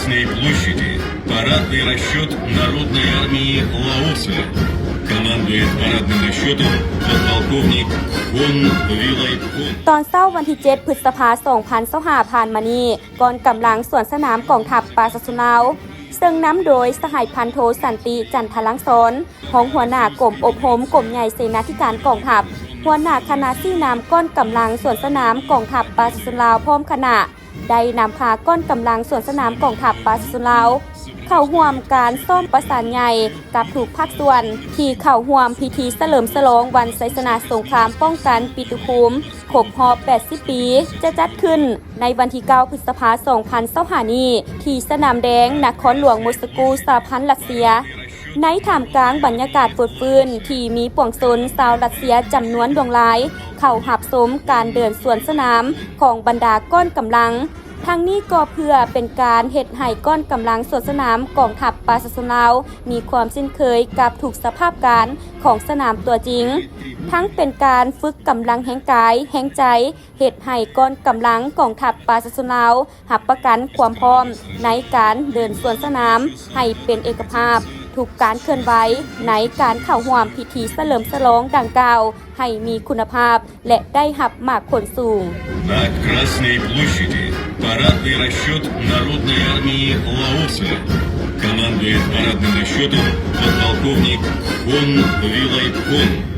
Красной площади парадный расчёт Народной армии Лаоса. Командует парадным расчётом подполковник Хон Вилай Хон. ຕອນເຊົ້າວັນທີເຈັດ ພຶດສະພາ ສອງພັນຊາວຫ້າ ຜ່ານມານີ້ ກ້ອນກຳລັງສວນສະໜາມກອງທັບປະຊາຊົນລາວ ເຊິ່ງນຳໂດຍສະຫາຍພັນໂທ ສັນຕິ ຈັນທະລັງສອນ ຮອງຫົວໜ້າກົມອົບຮົມ ກົມໃຫຍ່ເສນາທິການກອງທັບ, ຫົວໜ້າຄະນະຊີ້ນຳກ້ອນກຳລັງສວນສະໜາມກອງທັບປະຊາຊົນລາວ ພ້ອມຄະນະ ໄດ້ນຳພາກ້ອນກຳລັງສວນສະໜາມກອງທັບປະຊາຊົນລາວ ເຂົ້າຮ່ວມການຊ້ອມປະສານໃຫຍ່ກັບທຸກພາກສ່ວນ ທີ່ເຂົ້າຮ່ວມພິທີສະເຫຼີມສະຫຼອງວັນໄຊຊະນະສົງຄາມປ້ອງກັນປິຕຸພູມ ຄົບຮອບ ແປດສິບ ປີ ຈະຈັດຂຶ້ນໃນວັນທີ ເກົ້າ ພຶດສະພາ ສອງພັນຊາວຫ້າ ນີ້ ທີ່ສະໜາມແດງ ນະຄອນຫຼວງມົສກູ ສະຫະພັນຣັດເຊຍ. ໃນທ່າມກາງບັນຍາກາດຟົດຟື້ນ ທີ່ມີປວງຊົນຊາວຣັດເຊຍຈຳນວນຫຼວງຫຼາຍ ເຂົ້າຮັບຊົມການເດີນສວນສະໜາມຂອງບັນດາກ້ອນກຳລັງ, ທັງນີ້ກໍເພື່ອເປັນການເຮັດໃຫ້ກ້ອນກຳລັງສວນສະໜາມກອງທັບປະຊາຊົນລາວ ມີຄວາມຄຸ້ນເຄີຍກັບທຸກສະພາບການຂອງສະໜາມຕົວຈິງ, ທັງເປັນການຝຶກກຳລັງແຮງກາຍ, ແຮງໃຈ, ເຮັດໃຫ້ກ້ອນກຳລັງກອງທັບປະຊາຊົນລາວ ຮັບປະກັນຄວາມພ້ອມໃນການເດີນສວນສະໜາມໃຫ້ເປັນເອກະພາບ. ທຸກການເຄື່ອນໄຫວໃນການເຂົ້າຮ່ວມພິທີສະເຫຼີມສະຫຼອງດັ່ງກ່າວ ໃຫ້ມີຄຸນນະພາບ ແລະ ໄດ້ຮັບໝາກຜົນສູງ. На Красной площади парадный расчёт Народной армии Лаоса. Командует парадным расчётом подполковник Хон Вилай Хон.